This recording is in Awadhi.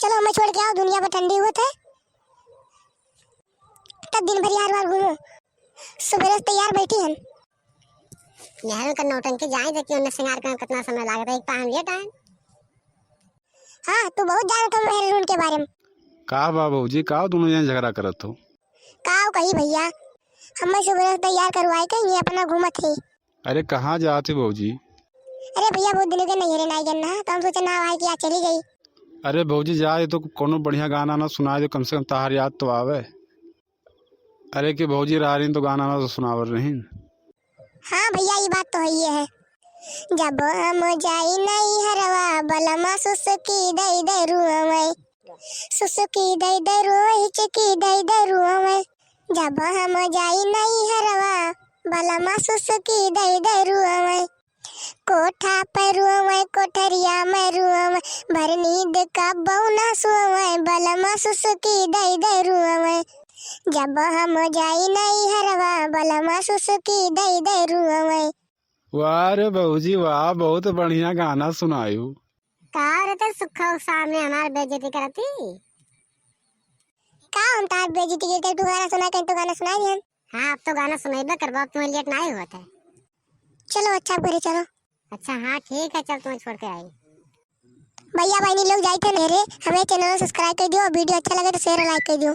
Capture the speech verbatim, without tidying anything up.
चलो हमें छोड़ के आओ, दुनिया पर ठंडी हुआ थे, तब दिन भर यार वार घूमो, सुबह से तैयार बैठी हन। मेहरन का नौटंकी जाए देखिए, उन्हें सिंगार करने में कितना समय लागत है, एक तो हम लेट आए। हाँ, तू बहुत जानत हो मेहरन के बारे में। का बा भौजी, का दोनों जने झगड़ा करत हो? का कही भैया, हमें सुबह से तैयार करवाए के ये अपना घूमत है। अरे कहाँ जात है भौजी? अरे भैया, बहुत दिन के नैहरे नाई गन ना, तो हम सोचे ना आए कि आज चली गई। अरे भौजी, जाए तो कोनो बढ़िया गाना ना सुनाए दे, कम से कम तहार याद तो आवे। अरे कि भौजी रहा रही तो गाना ना तो सुनावर रही। हाँ भैया, ये बात तो है, ये है। जब हम जाई नैहरवा, बलमा सुसुकी दई दई रुआवै, सुसुकी दई दई रुआवै, हिचकी दई दई रुआवै। जब हम जाई नैहरवा, बलमा सुसुकी दई दई रुआवै। कोठा पे रुआवै, कोठरिया में रुआवै, भर नींद का बौना सुआवै, बलमा सुसुकी दई दई रुआवै। जब हम जाई नैहरवा, बलमा सुसुकी दई दई रुआवै। वाह रे भौजी वाह, बहुत बढ़िया गाना सुनायू। का रे, ते सुखा के सामने हमार बेइज्जती करती? का हम तार बेइज्जती के, तू गाना सुना के, तू गाना सुनाई दिहन। हाँ, अब तो गाना सुनाइबे करबो, अब तुम्हें लेट नाई होत है। चलो अच्छा, अब घरे चलो। अच्छा हाँ ठीक है, चल तुम्हें छोड़ के आई। भैया बहिनी लोग जाइत है मेरे, हमें चैनल को सब्सक्राइब कर दियो और वीडियो अच्छा लगे तो शेयर और लाइक कर दियो।